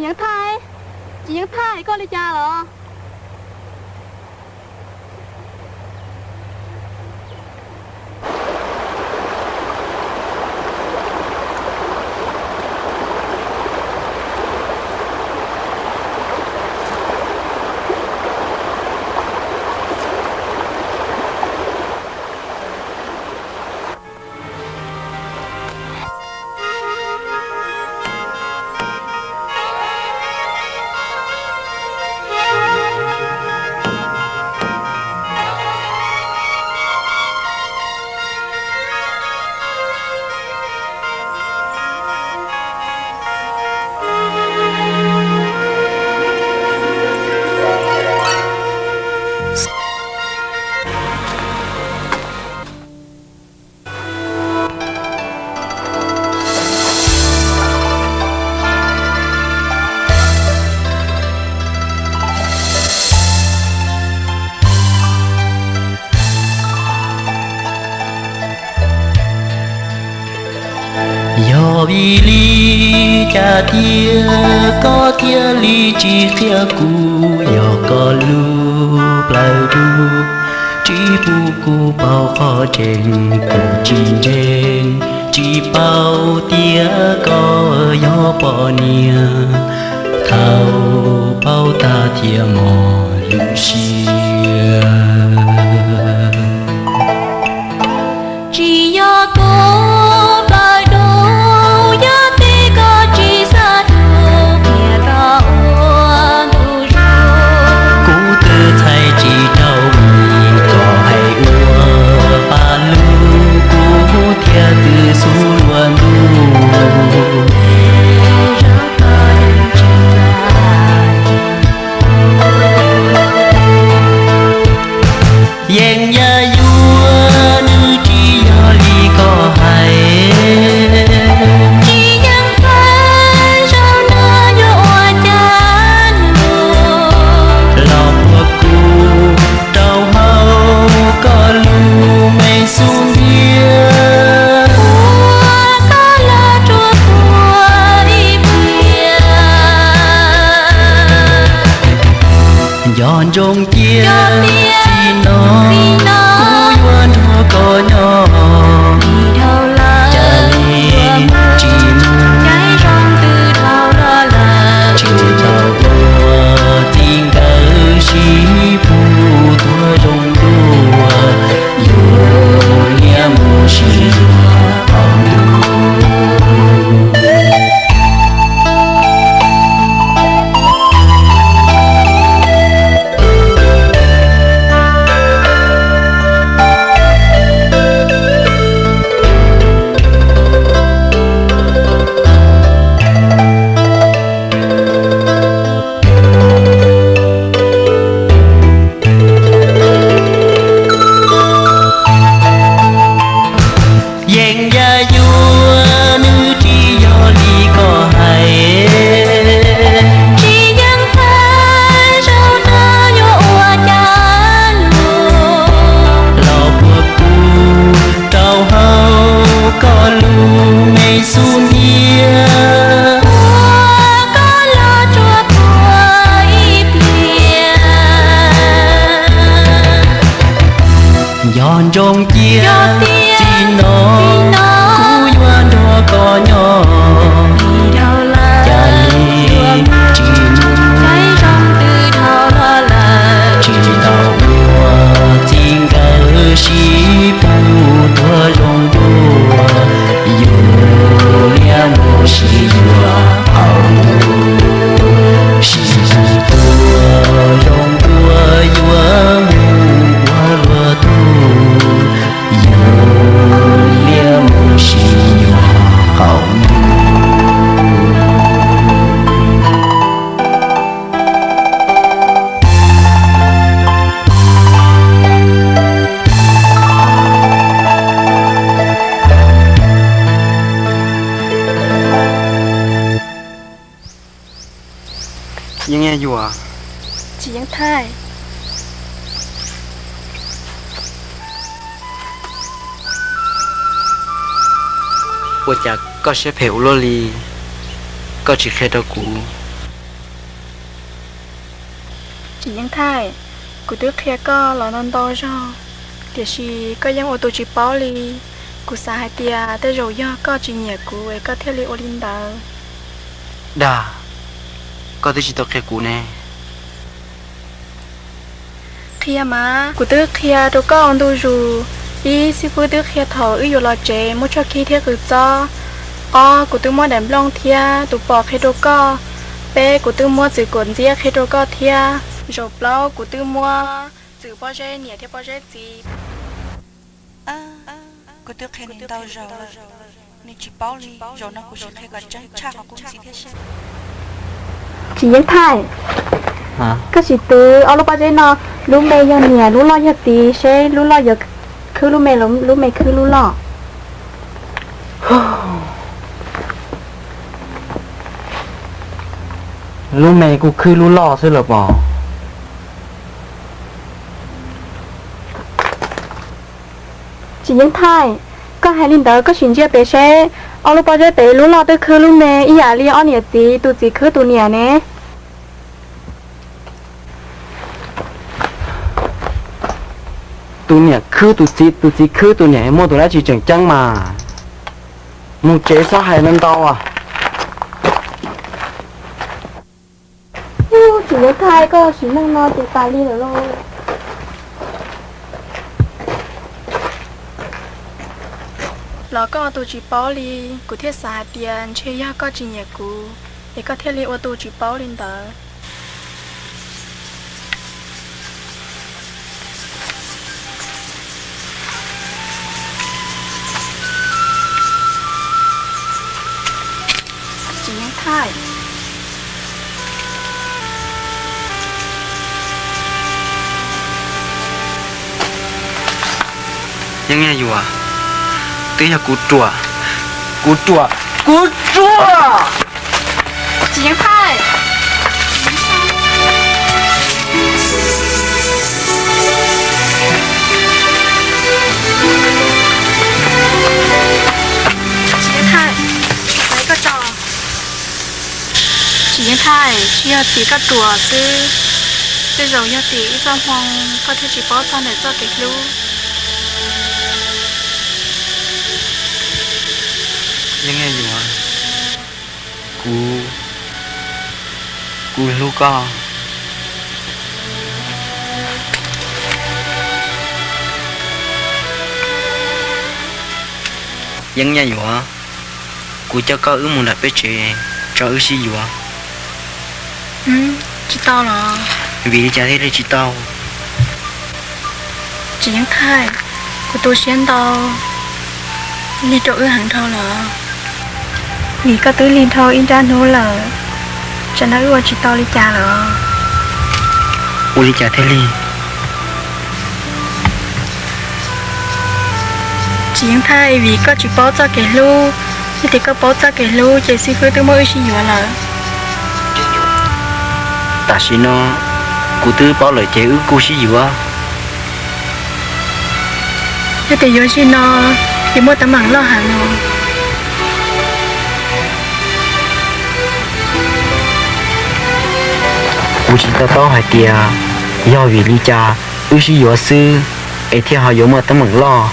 Yeev Thaij, txiv Yeev Thaij, koj li cas los? Yog vim li cas thiab koj thiaj li tsis qhia kuv? Yog koj lub plawv dub tsis pub kuv paub qhov tseeb, kuv tsis ntseeg tsis paub tias koj yog poj niam. Thaum paub tag thiaj mos lub siab. Tsis yog kuv plawv dub, yog tias koj tsis xav txog qhia koj ua ntu zus. Kuv twb txhais tsis tau vim koj hais ua paj lug, kuv thiaj twb xub luag ntuj. Yeej yaj yuav nws tsis yog li koj hais. Tsis yeej paub zoo no yuav ua cas lus los puag kuv rau hauv koj lub me xub ntiag. Ua koj los ruam kuv ib pliag. Nco ntsoov cia txij no kuv yuav nrog koj nyob. Cas li tsis mus, tsis tau ua txij nkawm sib pug tuag zoo dua, yus liab mus sib yuav thaum ntuj. Yeej yaj yuav nws tsis yog li koj hais. Tsis yeej paub zoo no yuav ua cas lus los puag kuv rau hauv koj lub me xub ntiag. Ua koj los ruam kuv ib pliag. Nco ntsoov cia txij no kuv yuav nrog koj nyob. Cas li tsis mus, tsis tau ua txij nkawm sib pug tuag zoo dua, yus liab mus sib yuav thaum ntuj. Sib pug tuag zoo dua yuav mus ua luag tug, yus liab mus sib yuav thaum ntuj. Yeej yaj yuav, txiv Yeev Thaij. Ua cas koj siab phem ua luaj li, koj tsis qhia rau kuv? Tsis Yeej Thaij, kuv twb qhia koj los ntau ntau zaug, tiam sis koj yeej ua tus tsis paub li. Kuv xav hais tias tej zaum yog koj tsis nyiam kuv es koj thiaj li ua li ntawd. Dag, koj twb tsis tau qhia kuv ne. Qhia mas, kuv twb qhia rau koj ua ntu zus. Ib, xib fwb twb qhia thaum wb yuav los tsev muab tshuaj khib thiab qws txob. Ob, kuv twb muab daim nplooj thiab tus pos qhia rau koj. Peb, kuv twb muab txwm kuam ntxiab qhia rau koj thiab. Zaum plaub, kuv twb muab txwm pob zeb niam thiab pob zeb txiv. Kuv twb qhia nws ntau zaus lawm, nws tsis paub li. Zaum no kuv sim qhia kom tseeb tshaj qhov kuv ntxiv thiab seb. Tsis Yeej Thaij, koj sim twv ob lub pob zeb no, lub me yog niam, lub loj yog txiv, seb lub loj yuav khwb lub me los lub me khwb lub loj. Lub me kuj khwb lub loj xwb los pom. Tsis Yeej Thaij, koj hais li ntawd koj sim ntsia pem seb, ob lub pob zeb pem lub loj twb khwb lub me ib yam li ob niam txiv tus txiv khwb tus niam ne. Tus niam khwb tus txiv, tus txiv khwb tus niam, muaj tus dab tsi tseem ceeb mas. Mus tsev txhob hais ntau ntau. Tsis Yeej Thaij, koj sim neej no ces tas li lawm lauj. Los koj tus tsis paub li, kuv thiaj xav hais tias ntshe yog koj tsis nyiam kuv es koj thiaj li ua tus tsis paub li ntawd. Tsis Yeej Thaij, Yeej Yuav, twb yog kuv ruam, kuv ruam, kuv ruam. Tsis Yeej Thaij, Tsis Yeej Thaij, koj tso. Tsis Yeej Thaij, tsis yog txiv koj ruam xwb, tej zaum yog tim ib txoj hmoo koj thiaj tsis paub txog ntawm txoj kev hlub. Yeej Yuav, kuv, kuv hlub koj. Yeej Yuav, kuv coj koj wb mus nram peb tsev tso wb sib yuav. Tsis tau los? Vim li cas thiaj li tsis tau? Tsis Yeej Thaij, kuv tu siab ntau, lig rau wb heev dhau lawm. Vim koj twb lig dhau ib nrab hnub lawm, tsam no wb ua tsis tau li cas lawm. Ua li cas thiaj lig? Tsis Yeej Thaij, vim koj tsis paub txoj kev hlub, yog tias koj paub txoj kev hlub ces xib fwb twb muab wb sib yuav lawm. Tam sim no kuv twb paub lawm ces wb kuj sib yuav. Yog tias yuav zaum no ces muaj teeb meem loj heev no. Kuv tsis to taub hais tias yog vim li cas wb sib yuav xwb es thiaj ho yuav muaj teeb meem loj.